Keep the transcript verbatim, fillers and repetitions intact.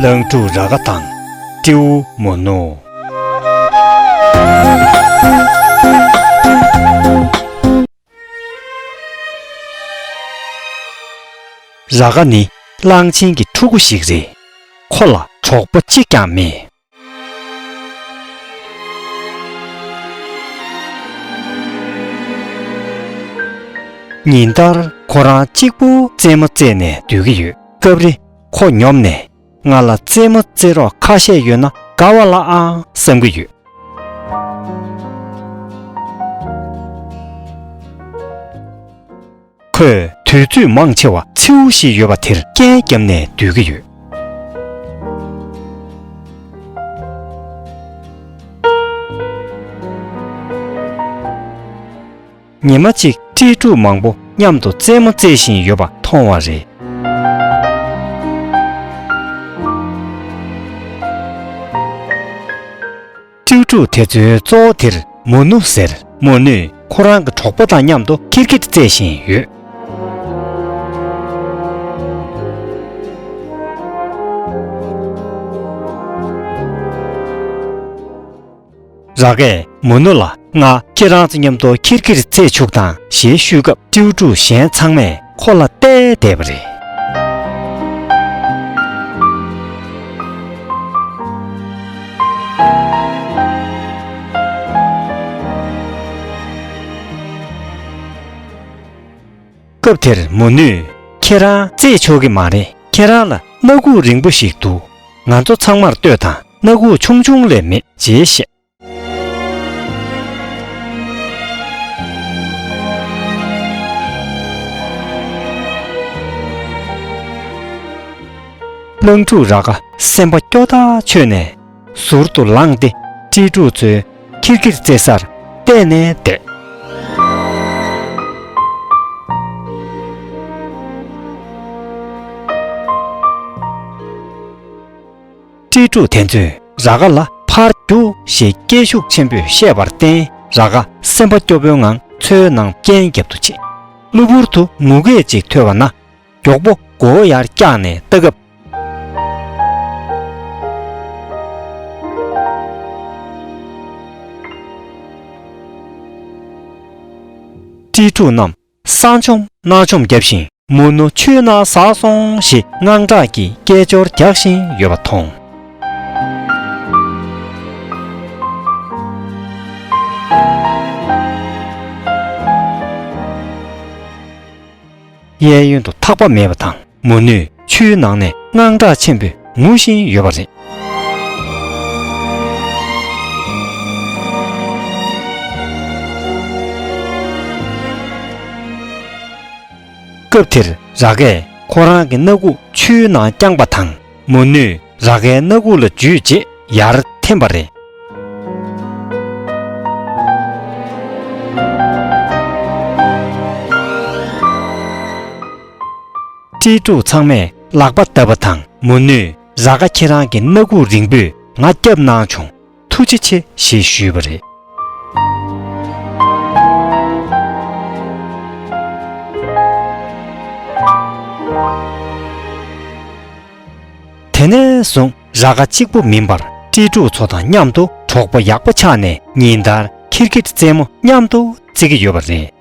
གླང་ཕྲུག་ར་ག་དང་སྤྲེའུ་མུ་ནུ། ར་ག་ནི་གླང་ཆེན་གྱི་ཕྲུ་གུ་ཞིག་རེད། ཁོ་ལ་གྲོགས་པོ་གཅིག་ཀྱང་མེད། ཉིན་ལྟར་ཁོ་རང་གཅིག་པུ་རྩེད་མོ་རྩེས་ནས་སྡོད་ཀྱི་ཡོད། སྐབས་རེ་ཁོ་ཉོབ་ནས། ང་ལ་རྩེད་མོ་རྩེ་རོགས་ཁ་ཤས་ཡོད་ན་དགའ་བ་ལ་ཨང་བསམ་གྱི་ཡོད། ཁོས་དུས་ཚོད་མང་ཆེ་བ་མཚེའུ་ཞིག་ཡོད་པ་དེར་རྐྱལ་བརྒྱབ་ནས་སྡོད་ཀྱི་ཡོད། ཉི་མ་གཅིག་སྤྲེལ་ཕྲུག་མང་པོ་མཉམ་དུ་རྩེད་མོ་རྩེ་བཞིན་ཡོད་པ་མཐོང་བ་རེད། སྤྲེལ་ཕྲུག་དེ་ཚོའི་གཙོ་བོ་དེར་མུ་ནུ་ཟེར། མུ་ནུས་ཁོ་རང་གི་གྲོགས་པོ་དང་མཉམ་དུ་ཁིར་ཁིར་རྩེ་བཞིན་ཡོད། ར་གས་མུ་ནུ་ལ། ང་ཁྱེད་རང་ཚོ་མཉམ་དུ་ཁིར་ཁིར་རྩེ་བཅུག་དང་ཞེས་ཞུས་སྐབས། སྤྲེའུ་ཕྲུག་གཞན་ཚང་མས་ཁོ་ལ་བལྟས་བསྡད་པ་རེད། སྐབས་དེར་མུ་ནུས། ཁྱེད་རང་རྩེད་ཆོག་གི་མ་རེད། ཁྱེད་རང་ལ་སྣ་ཁུག་རིང་པོ་ཞིག་འདུག་ང་ཚོ་ཚང་མར་ལྟོས་དང་། སྣ་ཁུག་ཆུང་ཆུང་ལས་མེད་ཅེས་བཤད། གླང་ཕྲུག་ར་ག་སེམས་པ་སྐྱོ་ཐག་ཆོད་ནས་ཟུར་དུ་ལངས་ཏེ། སྤྲེལ་ཕྲུག་ཚོའི་ཁིར་ཁིར་རྩེ་སར་བལྟས་ནས་བསྡད། སྤྲེལ་ཕྲུག་དེ་ཚོས་ར་ག་ལ་ཕར་རྒྱུགས་ཞེས་སྐད་ཤུགས་ཆེན་པོས་བཤད་པར་བརྟེན། ར་ག་སེམས་པ་སྐྱོ་པོའི་ངང་མཚོའི་ནང་རྐྱེན་རྒྱབ་ཏུ་ཕྱིན། གློ་བུར་དུ་ངུ་སྐད་ཅིག་ཐོས་པ་ན། མགྱོགས་པོ་མགོ་བོ་ཡར་བཀྱགས་ནས་ལྟ་སྐབས། སྤྲེལ་ཕྲུག་རྣམས་ས་འཇོམས་གནག་འཇོམས་བརྒྱབ་བཞིན། མུ་ནུ་ཆུའི་ནང་ཟགས་སོང་ཞེས་དངངས་སྐྲག་གིས་སྐད་ཅོར་རྒྱག་བཞིན་ཡོད་པ་མཐོང་། གཡས་གཡོན་དུ་ཐག་པ་མེད་པ་དང་། མུ་ནུས་ཆུའི་ནང་ནས་དངངས་སྐྲག་ཆེན་པོས་ངུ་བཞིན་ཡོད་པ་རེད། སྐབས་དེར་ར་གས་ཁོ་རང་གི་སྣ་ཁུག་ཆུའི་ནང་བརྐྱངས་པ་དང་། མུ་ནུས་ར་གའི་སྣ་ཁུག་ལ་འཇུས་རྗེས་ཡར་འཐེན་པ་རེད། སྤྲེལ་ཕྲུག་ཚང་མས་ལག་པ་བརྡབས་པ་དང་། མུ་ནུས་ར་ག་ཁྱེད་རང་གི་སྣ་ཁུག་རིང་པོས་ང་བརྒྱབ་གནང་བྱུང་། ཐུགས་རྗེ་ཆེ་ཞེས་ཞུས་པ་རེད། དེ་ནས་བཟུང་ར་ག་གཅིག་པུ་མིན་པར་སྤྲེལ་ཕྲུག་ཚོ་དང་མཉམ་དུ་གྲོགས་པོ་ཡག་པོ་ཆགས་ནས་ཉིན་ལྟར་ཁིར་ཁིར་རྩེད་མོ་མཉམ་དུ་རྩེ་གི་ཡོད་པ་རེད།